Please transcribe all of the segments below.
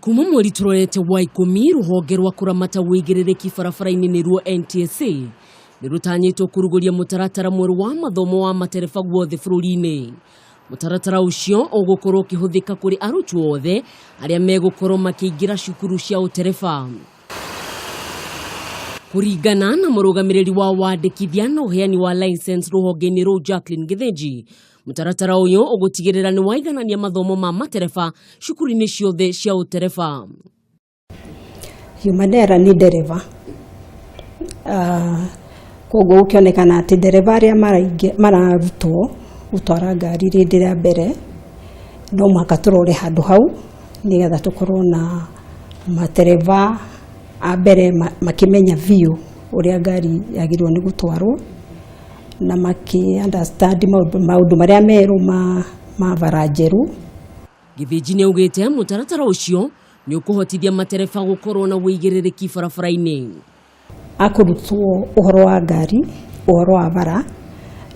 Kuma mweri tũrorete wa 10, rũhonge rwa kũramata wĩigĩrĩrĩki barabara-inĩ nĩruo NTSA nĩ rũtanyĩtwo kũrugũria mũtaratara mwerũ wa mathomo wa matereba guothe bũrũri-inĩ. Mũtaratara ũcio ũgũkorwo ũkĩhũthĩka kũrĩ arutwo othe arĩa megũkorwo makĩingĩra cukuru cia ũtereba. Kũringana na mũrũgamĩrĩri wa wandĩkithia na ũheani wa license rũhonge-inĩ rũu Jacqueline Gĩthĩnji, mũtaratara ũyũ ũgũtigĩrĩra nĩ waiganania mathomo ma matereba cukuru-inĩ ciothe cia ũtereba. Human error nĩ ndereba. Koguo gũkĩonekana atĩ ndereba arĩa mararutwo gũtwara ngari rĩndĩ rĩa mbere, no mũhaka tũrore handũ hau nĩgetha tũkorwo na matereba a mbere makĩmenya biũ ũrĩa ngari yagĩrĩirwo nĩ gũtwarwo, na makĩ understand maũndũ marĩa merũ ma bara njerũ. Gĩthĩnji nĩ augĩte mũtaratara ũcio nĩ ũkũhotithia matereba gũkorwo na wĩigĩrĩrĩki barabara-inĩ. Akũrutwo ũhoro wa ngari, ũhoro wa bara,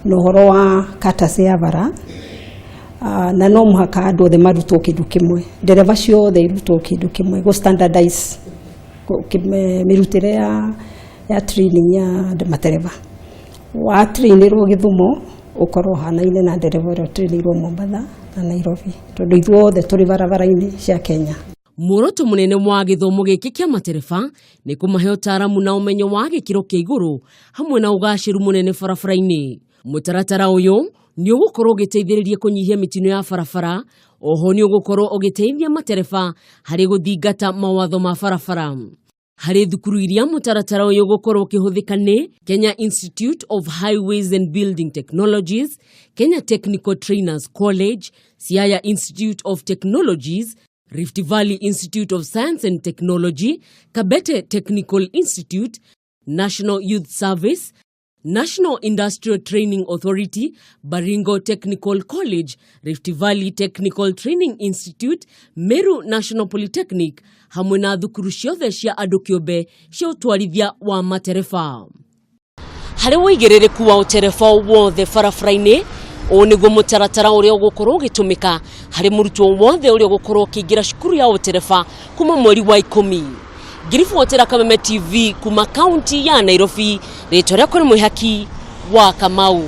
na ũhoro wa courtesy ya bara, na no mũhaka andũ othe marutwo kĩndũ kĩmwe, ndereba ciothe irutwo kĩndũ kĩmwe, gũ standardize mĩrutĩre ya training ya matereba. Wa trainĩrwo Gĩthumo ũkorwo ũhanaine na ndereba ũrĩa ũtrainĩirwo Mombatha na Nairobi, tondũ ithuothe tũrĩ barabara-inĩ cia Kenya. Muoroto mũnene wa gĩthomo gĩkĩ kĩa matereba nĩ kũmahe ũtaaramu na ũmenyo wa gĩkĩro kĩa igũrũ hamwe na ũgacĩru mũnene barabara-inĩ. Mũtaratara ũyũ nĩ ũgũkorwo ũgĩteithĩrĩria kũnyihia mĩtino ya barabara, oho nĩ ũgũkorwo ũgĩteithia matereba harĩ gũthingata mawatho ma barabara. Harĩ thukuru iria mũtaratara ũyũ ũgũkorwo ũkĩhũthĩka nĩ Kenya Institute of Highways and Building Technologies, Kenya Technical Trainers College, Siaya Institute of Technologies, Rift Valley Institute of Science and Technology, Kabete Technical Institute, National Youth Service, National Industrial Training Authority, Baringo Technical College, Rift Valley Technical Training Institute, Meru National Polytechnic, hamwe na thukuru ciothe cia andũ kĩũmbe cia ũtwarithia wa matereba. Harĩ wũigĩrĩrĩku wa ũtereba wothe barabara-inĩ, ũũ nĩguo mũtaratara ũrĩa ũgũkorwo ũgĩtũmĩka harĩ mũrutwo wothe ũrĩa ũgũkorwo ũkĩingĩra cukuru ya ũtereba kuma mweri wa 10. Ngĩribotera Kameme TV kuma kaunti ya Nairobi, rĩtwa rĩakwa nĩ Mwĩhaki wa Kamau.